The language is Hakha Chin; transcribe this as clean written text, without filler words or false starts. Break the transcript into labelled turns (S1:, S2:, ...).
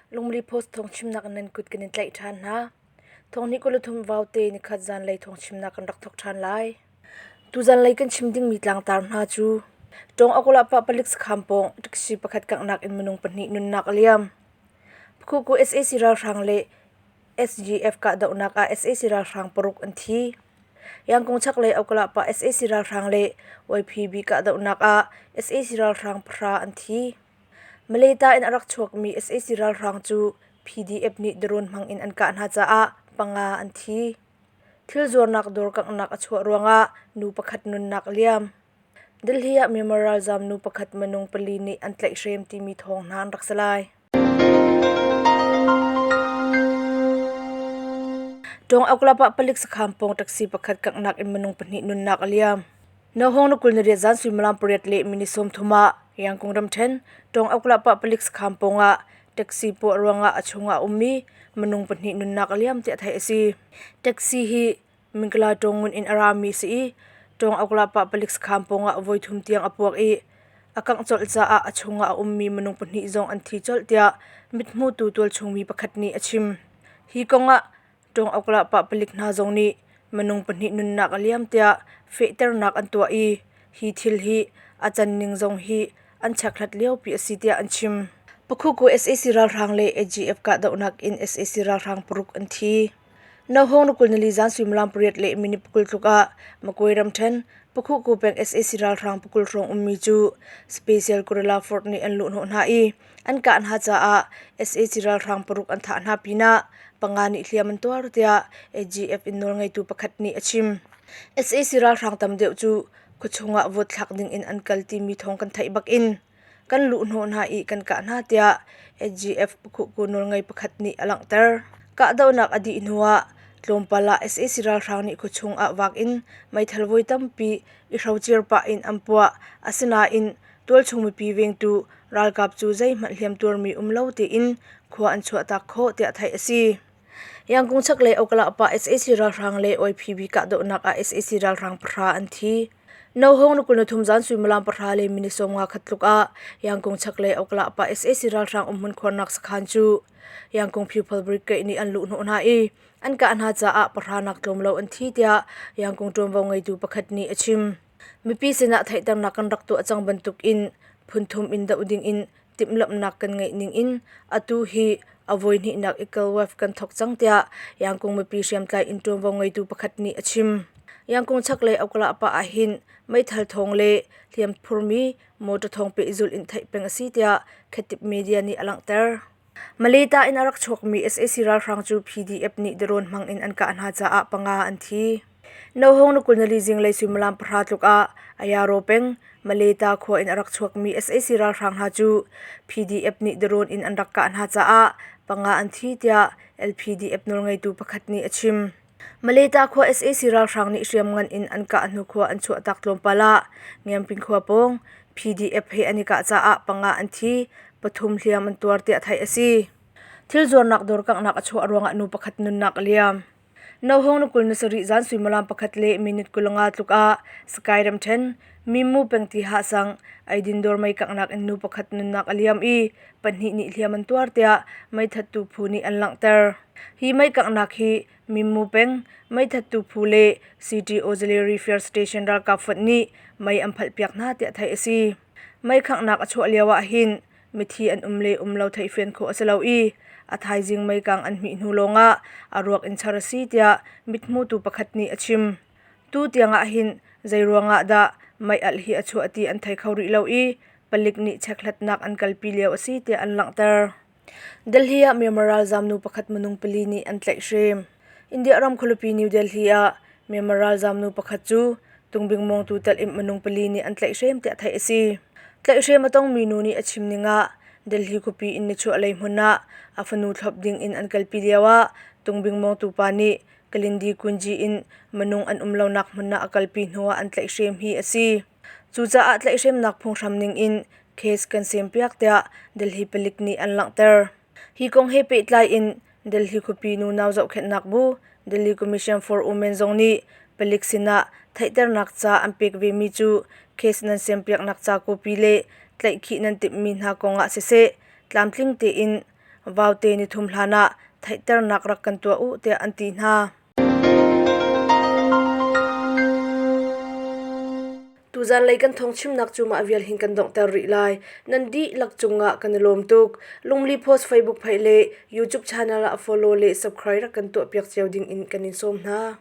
S1: Lungmili Post thawngchimnak in nan kut kan in tlaih ṭhan hna. Thawngnih 23 vaute nikhat zanlei thawngchimnak kan rak thawk ṭhan lai. Tu zanlei kan chim dingmi tlangtar hna cu Tawng Akulapa palik sakhan pawng taxi pakhat kanghnak in minung pahnih nunnak a liam. Pakhuku sac ralhrang le SGF kahdohnak ah sac ralhrang paruk an thi. Yangkung chaklei Okalapa sac ralhrang le YPB kahdohnak ah sac ralhrang pahra an thi. Maleta in a rak chuakmi sac ralhrang cu PDF nih drone hmang in an kah hna caah panga an thi. Thil zuarnak dawr kanghnak a chuah ruangah nu pakhat nunnak a liam. Delhi ah Myanmar ralzaam nu pakhat minung pali nih an tlaihhrem timi thawng hna an rak si lai. Tawng Oklap ah palik sakhan pawng taxi pakhat kanghnak in minung pahnih nunnak a liam. Nohawng na 28 zan suimilam pariat le minute 30 ah Yangkung ramṭhen Tawng Oklap ah palik sakhan pawng ah taxi puah ruangah a chungah a ummi minung pahnih nunnak a liam tiah theih a si. Taxi hi Mingkala Tawngun in a rami a si i Tawng Oklap ah palik sakhan pawng ah voithum tiang a puak i a kangh colh caah a chungah a ummi minung pahnih zong an thi colh tiah mithmutu tualchung mi pakhat nih a chim. Hi kong ah Tawng Oklapa palik hna zong nih minung pahnih nunnak a liam tiah fehternak an tuah i hi thil hi a can ning zong hi an chekhlat liopi a si tiah an chim. Pakhuku sac ralhrang le AGF kahdohnak in sac ralhrang paruk an thi. Nohawng na 24 zan suimilam pariat le minute pakul tluk ah Magway ramṭhen Pakhuku peng sac ralhrang pakul hrawng ummi cu Special Guerrilla Force nih an luhhnawh hna i An kah hna caah sac ralhrang paruk an thah hna pinah panga nih hliam an tuar tiah AGF in nawlngeitu pakhat nih a chim. Sac ralhrang tam deuh cu khuachung ah vote thlak ding in an kal timi thawng kan theih bak in kan luhhnawh hna i kan kah hna tiah AGF Pakhuhku nawlngei pakhat nih a langhter. Kahdohnak a dih hnuah tlawmpal ah sac ralhrang nih khuachung ah vak in meithal voi tampi i hrocir pah in an puah. Asinain tualchung mipi vengtu ralkap cu zeihmanh hliamtuarmi um lo tiin khua an chuahtak khawh tiah theih a si. Yangkung chaklei Okala pa sac ralhrang le YPB kahdohnak ah sac ralhrang pahra an thi. Nohawng na 23 zan suimilam pahra le minute 51 tluk ah Yangkung chaklei Okala pa sac ralhrang umhmun khuarnak sakhan cu Yangkung People Brigade nih an luhhnawh hna i an kah hna caah pahra nak tlawm lo an thi tiah Yangkung ṭuanvo ngeitu pakhat nih a chim. Mipi sinah theihternak kan rak tuah cang bantukin phunthum in doh dingin timhlamhnak kan ngeih ningin atu hi a voihnihnak Eagle kan thawk cang tiah Yangkung mipi hriamtlai in ṭuanvo ngeitu pakhat nih a chim. Yangkung chaklei Oklah pa ahhin meithal thawng le hliam phurmi motor thawng pehzulh in theih peng a si tiah Khatip media nih a langhter. Maleta in a rak chuakmi sac ralhrang cu PDF nih drone hmang in an kah hna caah panga an thi. Nohawng na 24 zinglei suimilam pahra tluk ah Ayaro peng, Maleta khua in a rak chuakmi sac ralhrang hna cu PDF nih drone in an rak kah hna caah panga an thi tiah LPDF nawlngeitu pakhat nih a chim. Maleta khua sac ralhrang nih hriamngan in an kah hnu khua an chuahtak tlawmpal ah Ngiamping khua pawng PDF he an i kah caah panga an thi, pathum hliam an tuar tiah theih a si. Thil zuarnak dawr kanghnak a chuah ruangah nu pakhat nunnak a liam. Nohawng na 27 zan suimilam pakhat le minute 25 tluk ah Sky ramṭhen Mimu peng ti ha sang eidin dawr mei kanghnak in nu pakhat nunnak a liam i pahnih nih hliam an tuar tiah meithattu phu nih an langhter. Hi mei kanghnak hi Mimu peng meithattu phu le City Auxiliary Fire Station ralkap fonh nih mei an phalhpiak hna tiah theih a si. Mei khanghnak a chuah lio ah hin mithi an um le um lo theihfian khawh a si lo i a thaizing meikang an hmih hnu lawngah a ruak in char a si tiah mithmutu pakhat nih a chim. Tu tiang ah hin zeiruang ah dah mei-alh hi a chuah ti an thei kho rih lo i palik nih chekhlatnak an kalpi lio a si tiah an langhter. Delhi ah Myanmar ralzaam nu pakhat minung pali nih an tlaihhrem. India ram khualipi New Delhi ah Myanmar ralzaam nu pakhat cu tungbing mawngtu telh in minung pali nih an tlaihhrem tiah theih a si. Tlaihhrem a tongmi nu nih a chim ning ah Delhi khuapi in nichuahlei hmun ah a fanu thlop ding in an kalpi lio ah tungbing mawngtu pa nih Kalindi Kunji in minung an um lonak hmun ah a kalpi hnuah an tlaihhrem hi a si. Cucaah tlaihhremnak phunghram ning in case kan sempiak tiah Delhi palik nih an langhter. Hi kong he pehtlai in Delhi khuapi nunau zohkhenhnak bu Delhi Commission for Women zong nih palik sinah theihternak ca an pek vemi cu case nan sempiaknak ca copy le tlaihkhih nan timhmi hna kong ah siseh tlamtling tein Vaute nithum hlan ah theihternak rak kan tuah u tiah an ti hna. Tuzan lei kan thawngchimnak cu mah vial hin kan donghter rih lai. Nan dihlak cungah kan i lawm tuk. Lungli Post Facebook page le YouTube channel ah follow le subscribe rak kan tuahpiak cio ding in kan in sawm hna.